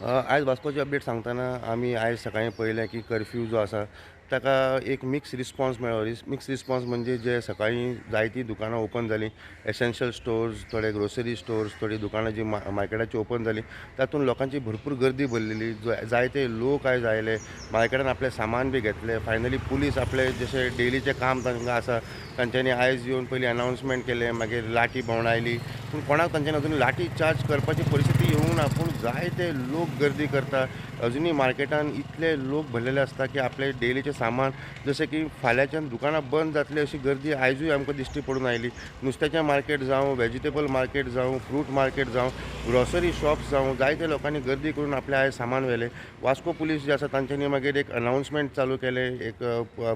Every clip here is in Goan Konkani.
आयज वास्कोची अपडेट सांगतना आमी आयज सकाळीं पळयलें की कर्फ्यू जो आसा ताका एक मिक्स रिस्पॉन्स मेळ्ळो. मिक्स रिस्पॉन्स म्हणजे जे सकाळीं जायतीं दुकानां ओपन जालीं, एसेन्शियल स्टोर्स, थोडे ग्रोसरी स्टोर्स, थोडीं दुकानां जीं मार्केटाची ओपन जालीं, तातूंत लोकांची भरपूर गर्दी भरलेली. जायते लोक आयज आयले मार्केटान, आपलें सामान बी घेतलें. फायनली पुलीस आपले जशें डेलीचें काम तांकां आसा, तांच्यांनी आयज येवन पयलीं अनावन्समेंट केलें, मागीर लाठी भोंवडायली. पूण कोणाक तांच्यांनी अजून लाठी चार्ज करपाची परिस्थिती येवंक ना. पूण जायते लोक गर्दी करता. अजुनूय मार्केटान इतले लोक भरलेले आसता की आपले डेलीचें सामान, जशें की फाल्यांच्यान दुकानां बंद जातली अशी गर्दी आयजूय आमकां दिश्टी पडून आयली. नुस्त्याचें मार्केट जावं, वेजिटेबल मार्केट जावं, फ्रूट मार्केट जावं, ग्रॉसरी शॉप्स जावं, जायते लोकांनी गर्दी करून आपलें आयज सामान व्हेलें. वास्को पुलीस जे आसा तांच्यांनी मागीर एक अनावन्समेंट चालू केलें. एक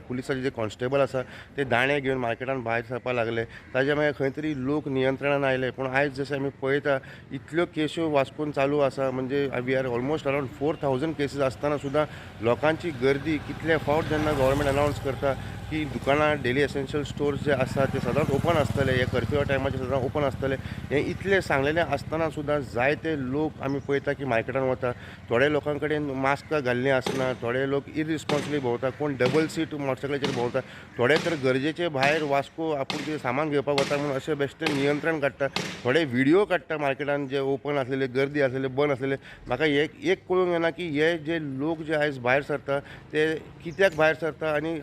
पुलिसाचे जे कॉन्स्टेबल आसा ते दाणे घेवन मार्केटान भायर सरपाक लागले. ताजे मागीर खंय तरी लोक नियंत्रणान आयले. पूण आयज जशें आमी पळयता, इतल्यो केश्यो वास्कोन चालू आसा, म्हणजे we are almost around 4000 cases आसतना सुद्दां लोकांची गर्दी. कितले फावट जेन्ना गव्हर्मेंट अनावन्स करता की दुकानां, डेली एसेन्शियल स्टोर्स जे आसा ते सदांच ओपन आसतले, हे कर्फ्युआ टायमाचेर सदांच ओपन आसतले, हें इतलें सांगलेलें आसतना सुद्दां जायते लोक आमी पळयता की मार्केटान वता. थोडे लोकां कडेन मास्कां घाल्लीं आसना, थोडे लोक इरिस्पॉन्सिबली भोंवता, कोण डबल सीट मोटरसायकलीचेर भोंवता, थोडे तर गरजेचे भायर वास्को आपूण कितें सामान घेवपाक वता म्हणून अशें बेश्टें नियंत्रण काडटा. थोडे व्हिडियो काडटा मार्केटान जे ओपन आसलेले, गर्दी आसलेले, बंद आसलेले. म्हाका एक कळूंक येना की हे जे लोक जे आयज भायर सरता ते कित्याक भायर सरता आनी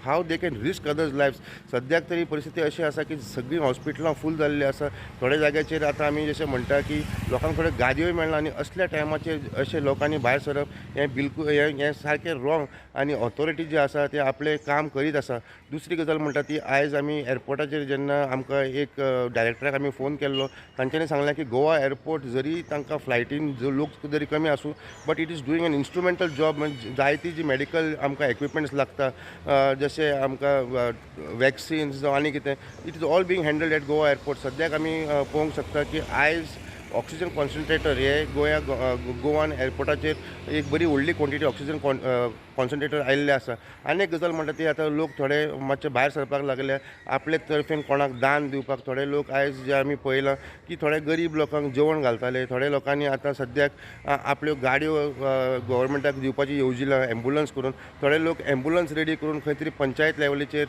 how they can risk others lives. सद्याक तरी परिस्थिती अशी आसा की सगळीं हॉस्पिटलां फूल जाल्लीं आसा. थोड्या जाग्याचेर आतां आमी जशें म्हणटा की लोकांक थोड्यो गादयोय मेळना आनी असल्या टायमाचेर अशें लोकांनी भायर सरप हें बिलकूल हें सारकें रॉंग. आनी ऑथॉरिटी जी आसा ते आपलें काम करीत आसा. दुसरी गजाल म्हणटा ती आयज आमी एअरपोर्टाचेर जेन्ना आमकां एक डायरेक्टराक आमी फोन केल्लो, तांच्यांनी सांगलें की गोवा एअरपोर्ट जरी तांकां फ्लायटीन लोक जरी कमी आसूं, but it is doing an instrumental job. म्हणजे जायती जी मेडिकल आमकां एक्विपमेंट्स लागता, जशें आमकां वॅक्सिन्स जावं आनी कितें, it is all being handled at Goa airport. सद्याक आमी पळोवंक शकता की आयज ऑक्सिजन कॉन्सन्ट्रेटर हे गोवान एअरपोर्टाचेर एक बरी व्हडली क्वॉन्टिटी ऑक्सिजन कॉन्सन्ट्रेटर आयिल्ले आसा. आनी एक गजाल म्हणटा ती आतां लोक थोडे मातशे भायर सरपाक लागले आपले तर्फेन कोणाक दान दिवपाक. थोडे लोक आयज जे आमी पळयलां की थोडे गरीब लोकांक जेवण घालताले. थोडे लोकांनी आतां सद्याक आपल्यो गाडयो गव्हर्मेंटाक दिवपाची येवजिलां एम्बुलन्स करून. थोडे लोक एम्बुलन्स रेडी करून खंय तरी पंचायत लेवलीचेर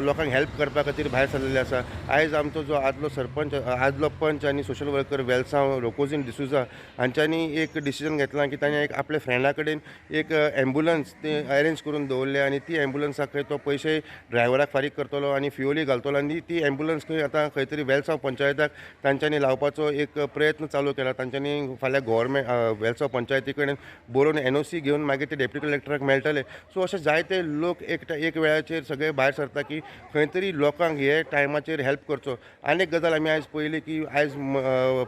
लोकांक हेल्प करपा खातीर भायर सरलेले आसा. आयज आमचो जो आदलो सरपंच, आदलो पंच आनी सोशल वर्कर वेलसांव रोकोजीन डिसुजा हांच्यांनी एक डिसिजन घेतलां की तांणी एक आपल्या फ्रेंडा कडेन एक एम्बुलन्स ते अरेंज करून दवरले आनी ती एम्बुलन्साक खंय तो पयशे ड्रायव्हराक फारीक करतलो आनी फ्युअलूय घालतलो आनी ती एम्बुलन्स खंय आतां खंय तरी वेलसांव पंचायताक तांच्यांनी लावपाचो एक प्रयत्न चालू केला. तांच्यांनी फाल्यां गव्हर्मेंट वेलसांव पंचायती कडेन बरोवन एनओसी घेवन मागीर ते डेप्युटी कलेक्टराक मेळटले. सो अशे जायते लोक एक वेळाचेर सगळे भायर सरता की खंय तरी लोकांक हे टायमाचेर हेल्प करचो. आनी एक गजाल आमी आयज पळयली की आयज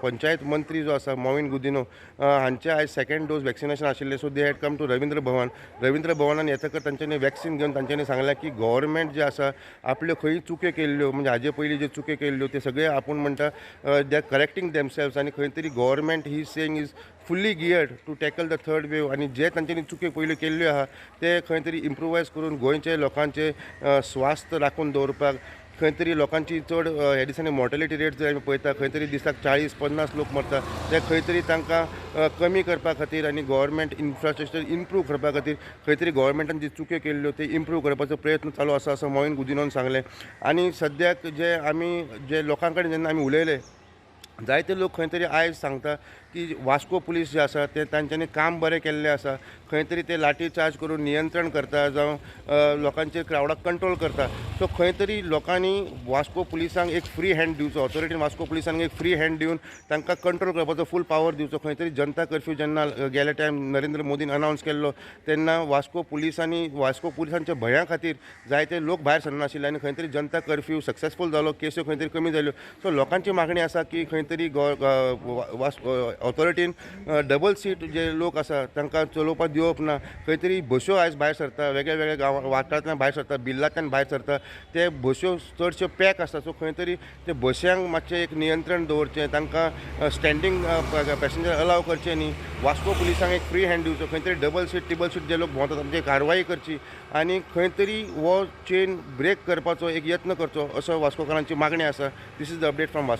पंचायत मंत्री जो आसा मॉविन गुदिन्हो हांचे आयज सेकंड डोस वॅक्सिनेशन आशिल्लें. So they had come to Ravindra Bhavan. Ravindra भवनान येतकर तांच्यांनी वॅक्सिन घेवन तांच्यांनी सांगलें की गव्हर्मेंट जें आसा आपल्यो खंय चुक्यो केल्ल्यो, म्हणजे हाजे पयलीं ज्यो चुक्यो केल्ल्यो त्यो सगळे आपूण म्हणटा they are correcting themselves आनी खंय तरी government he saying is fully geared to tackle the third wave. आनी जे तांच्यांनी चुक्यो पयल्यो केल्ल्यो आहा ते खंय तरी इम्प्रोवायज करून गोंयचे लोकांचे स्वास्थ राखून दवरपाक, खंय तरी लोकांची चड ह्या दिसांनी मॉर्टेलिटी रेट जर आमी पळयता खंय तरी दिसाक 40-50 लोक मरता, ते खंय तरी तांकां कमी करपा खातीर आनी गव्हर्मेंट इन्फ्रास्ट्रक्चर इम्प्रूव करपा खातीर खंय तरी गव्हर्मेंटान जी चुक्यो केल्ल्यो ते इम्प्रूव करपाचो प्रयत्न चालू आसा असो मॉविन गुदिन्होन सांगलें. आनी सद्याक जे आमी जे लोकां कडेन जेन्ना आमी उलयले, जायते लोक खंय तरी आयज सांगता की वास्को पुलीस जे आसा ते तांच्यांनी काम बरें केल्लें आसा. खंय तरी ते लाठी चार्ज करून नियंत्रण करता जावं लोकांचेर क्रावडाक कंट्रोल करता. सो खंय तरी लोकांनी वास्को पुलिसांक एक फ्री हँड दिवचो, ऑथॉरिटीन वास्को पुलिसांक एक फ्री हँड दिवन तांकां कंट्रोल करपाचो फूल पावर दिवचो. खंय तरी जनता कर्फ्यू जेन्ना गेले टायम नरेंद्र मोदीन अनावन्स केल्लो तेन्ना वास्को पुलिसांनी वास्को पुलिसांच्या भंया खातीर जायते लोक भायर सरनाशिल्ले आनी खंय तरी जनता कर्फ्यू सक्सेसफूल जालो, केस्यो खंय तरी कमी जाल्यो. सो लोकांची मागणी आसा की खंय तरी ऑथॉरिटीन डबल सीट जे लोक आसा तांकां चलोवपाक दिवप ना. खंय तरी बश्यो आयज भायर सरता, वेगळे वेगळे गांव वाठारांतल्यान भायर सरता, बिल्लांतल्यान भायर सरता, ते बश्यो चडश्यो पॅक आसता. सो खंय तरी ते बश्यांक मातशें एक नियंत्रण दवरचें, तांकां स्टँडींग पॅसेंजर अलाव करचें न्ही. वास्को पुलिसांक एक फ्री हँड दिवचो, खंय तरी डबल सीट टिबल सीट जे लोक भोंवतात तांचेर कारवाई करची आनी खंय तरी हो चेन ब्रेक करपाचो एक यत्न करचो असो वास्कोकारांची मागणी आसा. This is the update from Vasco.